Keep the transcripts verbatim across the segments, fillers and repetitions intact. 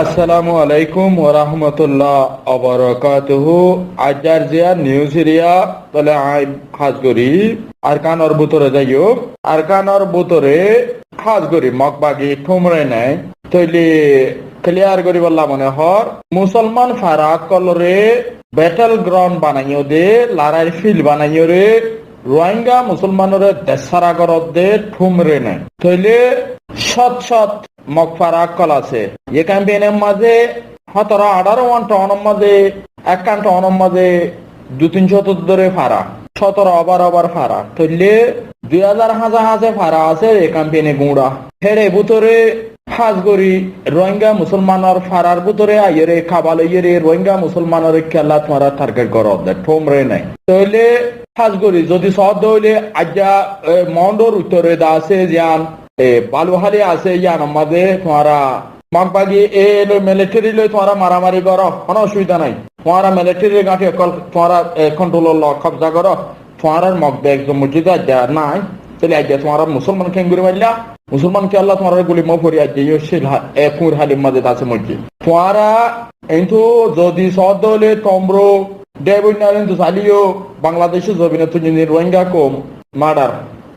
Assalamu alaikum warahmatullah wabarakatuhu. Aijjar ziyán news eriya, tóile añí hás gorí Arkanor bútore zaiyum. Arkanor bútore hás gorí Mog bagi thumre nai. Tóile clear goríbolla mone hoór, Musolman fara ókkolore battle ground banaiyó de, larair field banaiyóre, Rohingya Musolmanore dessára goródde thumre nai. Tóile cót cót Mog fara ókkol asé. Ye campaign or mazé hótoro añçáro wán town or mazé, ekkán town or mazé dui tin cót dóre fara, sótoro over over fara. Tóile dui házar háñse háñse fara asé ye campaign e guñça. Héçe bútore hás gorí Rohingya Musolmanor farar bútore aiyóre, kaba loiyóre Rohingya Musolmanore kiyólla tuáñra target goródde, thumre nai. Tóile hás gorí zodi soódde óile aijja, e, Mondor uttore de asé ziyán, e, Baluhali asé, yíanor mazé tuáñra Mog bagi e loi military loi tuáñra maramari goró, honó osubida nai. Tuáñra military gáñthi ókkol tuáñra, e, control ot lo, kobza goró. Tuáñrar Mog bagi mosjid aijja nai, tóile aijja tuáñra Musolman keéngorí mailla? Musolman kiyólla tuáñrar guli mofori aijja yó cíl ha-, e, kuñir hálir mazé de asé mosjid. Tuáñra kintu zodi soódde óile Tombru, Debonnar kintu sailé yó Bangladecor zobinottu zodi Rohingya koum murder,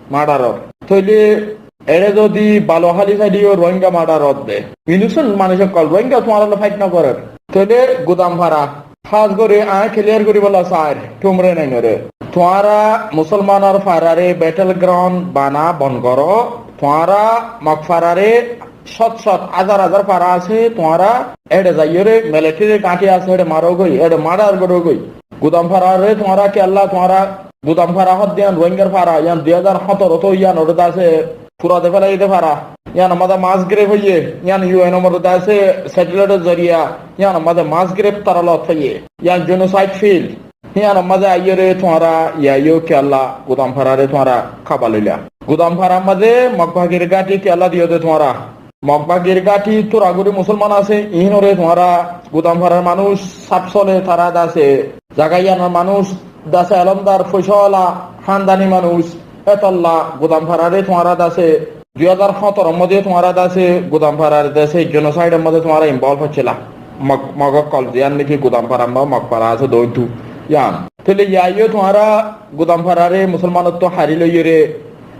murder ór, tóile eçé zodi Baluhali sailé yó Rohingya murder ódde. Innocent manúic ókkol, Rohingya tuáñralla fight nogorér. Tóile Gudam fara, hás gorí añí clear goríbolla sair, thumre nainore. Tuáñra Musolmanor farare battle ground bana bon goró. Tuáñra Mog farare cót cót, házar házar fara asé, tuáñra éçe zaiyóre military gáñthi asé, éçe maró goi, éçe murder goró goi. Gudam farare tuáñra kiyólla, tuáñra Gudam fara hoódde yían Rohingyar fara, yían dui házar hótoro tó yíanore de asé fura de félai de fara. Yíanor mazé mass grave óiye, yían U N or mazé de asé satellite or zoriya, yíanor mazé mass grave tará lot faiye. Yían genocide field. Yíanor mazé aiyóre tuáñra yían yó kiyólla Gudam farare tuáñra kaba loila. Gudam farar mazé Mog bagir gáñthi kiyólla diyó de tuáñra? Mog bagir gáñthi tura guri Musolman asé, iínore tuáñra Gudam farar manúic saf sole, tará de asé zaga yíanor manúic de asé elómdar, foicáwala, hándani manúic. Hétolla Gudam farare tuáñra de asé dui házar hótoro mazé tuáñra de asé Gudam farar de asé genocide or mazé tuáñra involve óiccila. Mog, Mog ókkol ziyán niki Gudam farar mazé Mog fara asé dóintu yían. Tóile yían yó tuáñra Gudam farare Musolmanottú hári loiyóre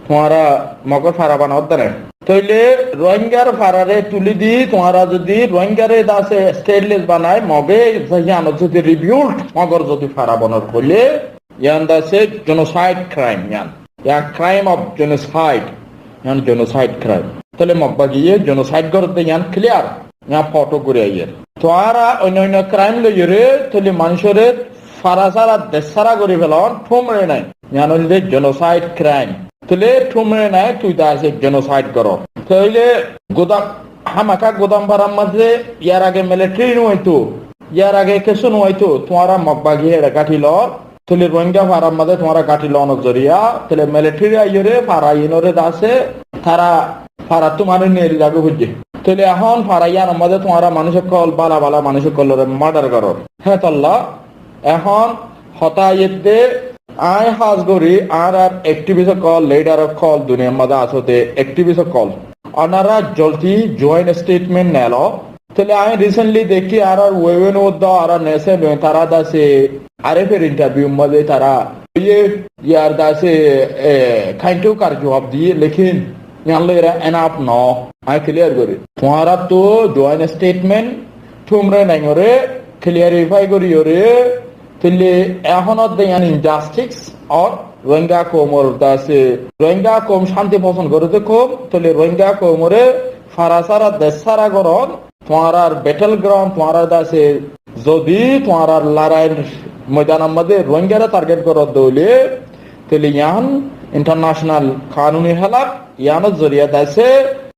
tuáñra Mogor fara bana ódde né? Tóile Rohingyar farare tuli di tuáñra zodi Rohingyare de asé stateless banai, Moge yíanot zodi rebuild, Mogor zodi fara banor hoilé, yían de asé genocide crime yían. Yían crime of genocide. Yían genocide crime. Tóile Mog bagiye genocide gorédde yían clear. Yían foto gori aiyér. Tuáñra oinno oinno crime loiyóre tóile manúicore fara sára, dec sára gori felon, thumre nai. Yían óilde genocide crime. Tóile thumre nai, tui de asé genocide goró. Tóile Gudam, hámaka Gudam farar mazé yar age military nuaito, yar age kessú nuaito, tuáñra Mog bagi héçe gáñthi lor. Tóile Rohingya farar mazé tuáñra gáñthi lonor zoriya, tóile military aiyóre fara iínore de asé, tará farattú manúic neri zagói foijjé. Tóile ehón fara yíanor mazé tuáñra manúic ókkol, bála bála manúic ókkolore murder gorór. Hétolla ehón hotá aiyédde, añí hás gorí añárar activist ókkol, leader ókkol, duniyar mazé asó de activist ókkol, onora zoldi joint statement nelo. Tóile añí recently dekí añárar U N uddá añárar national U N tará de asé R F A r interview mazé tará iye yar de asé, e, kaintou kar juwab diyé, lekin yían loi era enough no. Añí clear gorí. Tuáñrattú joint statement thumre naingore clarify goríyore, tóile ehón de yían injustice or Rohingya koumor de asé, Rohingya koum cánti fosón goré de koum, tóile Rohingya koumore fara sára, dec sára goron, tuáñrar battle ground, tuáñrar de asé, zodi tuáñrar larair moidanor mazé Rohingyare target goródde óile, tóile yían international kanunor hélaf, yíanor zoriya de asé,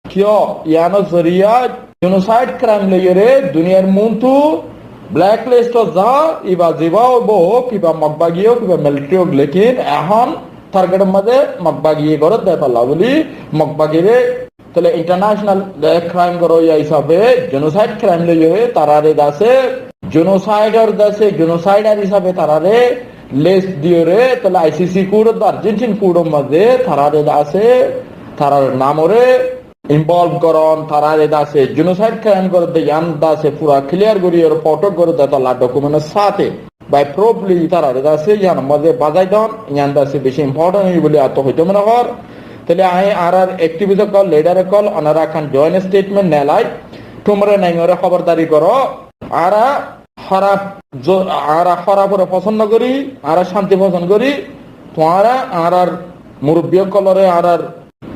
kiyó, yíanor zoriya genocide crime loiyóre duniyar muúntu blacklist ot za, iba ziba óibou ók, iba Mog bagi ók, iba military ók, lekin ehón target or mazé Mog bagiye gorédde hétolla buli Mog bagire tóile international, e, crime goróya hísabe, genocide crime loiyóre tarare de asé, genocide or de asé, genocider hísabe tarare list diyóre, tóile I C C court or de Argentine court or mazé tarare de asé, tarar namore involve goron, tarare dase genocide crime goredde, yián dase fura clear gori ar foto goredde tolla document or sáte. By properly tarare dase yián mazé bazai don, yián dase beci important oi buli ato hoito mone hor. Tele añí añárar activist okkol, leader okkol, onora ekkan joint statement nelai, tumre naingore hobordari goro, añára horaf, jo-, añára horafore fosón no gori, añára cánti fosón gori, tuáñra añárar murubbi okkolore, añárar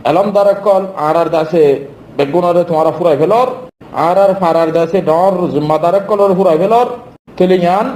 elomdar okkol, añárar dase beggúnore tuáñra furai felor, añárar farar dase dor zimmadar okkolore furai felor, tele yián,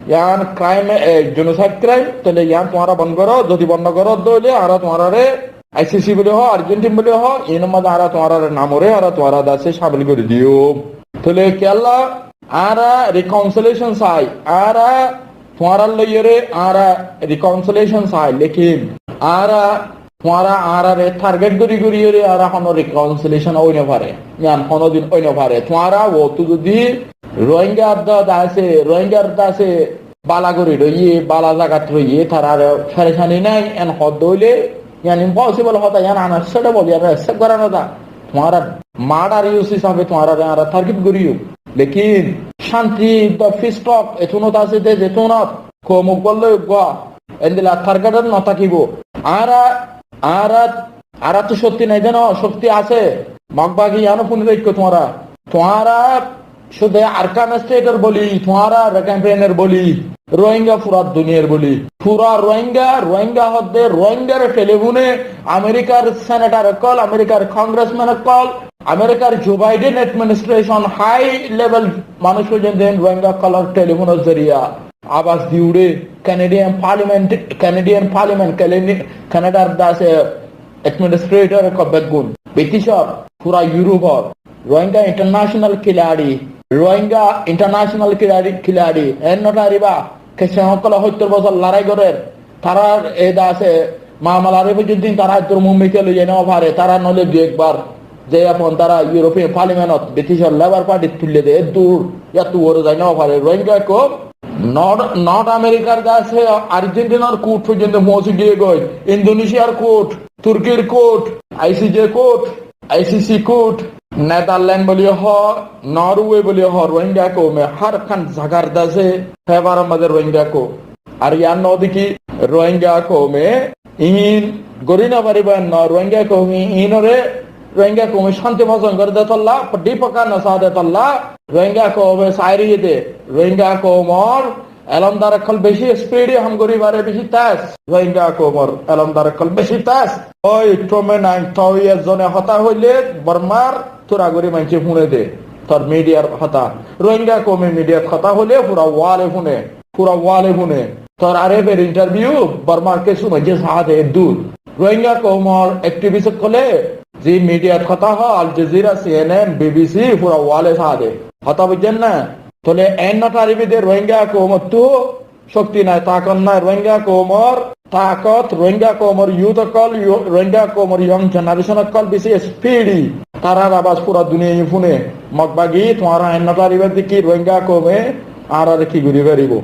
yián crime, e, genocide crime, tele yián tuáñra bon goro, zodi bon no goro de óile añára tuáñrare I C C buli ho, Argentine buli ho, inor mazé añára tuáñrare namore añára tuáñra dase camil gori diyum. Tele kiyólla añára reconciliation sai, añára tuáñrar loiyore añára reconciliation sai, lekin añára tuáñra añárare target gori gori yore añára hono reconciliation oi no fare. Yián hono din oi no fare. Tuáñra uottú zodi Rohingya da-, dase, Rohingyar dase bala gori roiye, bala zagat roiye, tarare ferecani nai, en hodde óile, yián impossible hotá, yián unacceptable, yián accept gora no za. Tuáñra murder use hisabe tuáñrare añára target goriyum. Lekin cánti da peace talk, etunot ase de, zetunot, koum uggwar loi uggwa, endilla target no tákibo. Añára, añára, añárattu cokti nai de no, cokti ase. Mog bagi yiáno funi raikko tuáñra. Tuáñra cúde Arakan state or boli, tuáñra Rakhine State or boli, Rohingya fura duniyar boli. Fura Rohingya, Rohingya hodde, Rohingyare fele fune, Amerikar senator okkol, Amerikar congressman okkol, Amerikar Joe Biden administration high level manúic foijjonto Rohingya okkolor telefonor zoriya abas di ure, Canadian Parliament, Canadian Parliament, Canadi-, Canadar dase administrator okkol beggún, Briticor, fura Europe or, Rohingya international kilari, Rohingya international kilari, kilari, en no tariba, Christian okkole hóttor bosór lorai gorer, tarar e dase mamala re foijjonto tara eddur mumita loi zai no fare, tara noile dui ekbar zai fon tara European Parliament ot Briticor Labour Party tulle de, eddur yattu uore zai no fare. Rohingya koum North, North Americar dase Argentinar court foijjonto fouñsi giye goi, Indonesiar court, Turkir court, I C J court, I C C court, Netherland boli ho, Norway boli ho, Rohingya koume har ekkán zagar dase favour or mazé Rohingya koum. Ar yián no deki Rohingya koume in gori no faribo, en no, Rohingya koume inore, Rohingya koume cánti fosón gore de tolla, dipoka no sa de tolla, Rohingya koume sai roiye de, Rohingya koumor elomdar okkol beci speed e ham gori fare, beci tez. Rohingya koumor elomdar okkol beci tez. Oi, tome nai, toi ezzone hotá hoile Bormar tura gori maincé fune de. Tor mediar hotá. Rohingya koume mediat hotá hoile fura world e fune. Fura world e fune. Tor R F A r interview Bormar kessú maincé sa de eddur. Rohingya koumor activist okkole ze mediat hotá hoó, Al Jazeera, C N N, B B C, fura world e sa de. Hotá buzzen na? Tole en no taribi de Rohingya koumottu cokti nai, takot nai, Rohingya koumor takot, Rohingya koumor youth okkol, yo-, Rohingya koumor young generation okkol beci speedy. Tarar abas fura duniyai fune. Mog bagi, tuáñra en no tariba de ki Rohingya koume añárare ki gori faribo?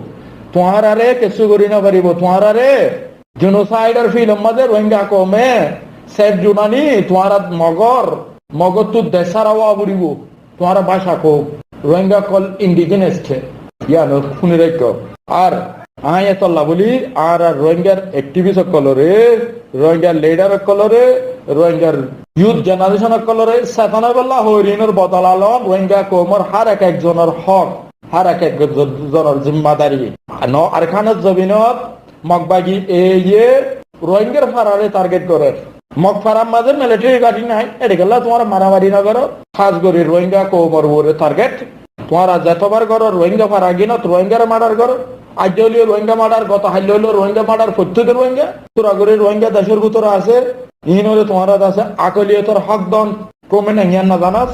Tuáñrare kessú gori no faribo. Tuáñrare genocide or field or mazé Rohingya koume safe zone ani tuáñra Mogor, Mogottu dec sára ówa foribo. Tuáñra báca koum, Rohingya okkol indigenous de, yián funi raikko. Ar añí etolla buli añárar Rohingyar activist okkolore, Rohingyar leader okkolore, Rohingyar youth generation okkolore setana bolla hoirinor bodola lon, Rohingya koumor har ek ekzonor hók, har ek ekzonor zimmadari. No, Arakanor zobinot Mog bagi eye Rohingyar farare target gorer. Mog farar mazé military ghati nai, ede kiyólla tuáñra maramari no goró? Hás gori Rohingya koumor uore target. Tuáñra zetobar goró Rohingya fara ginot Rohingyare murder goró. Aijja óileyo Rohingya murder, goto hailla óileyo Rohingya murder, fottí din Rohingya. Fura gori Rohingya decor bútore asé. Inore tuáñra dase akoliyotor hók don. Koume nai yián no zanos?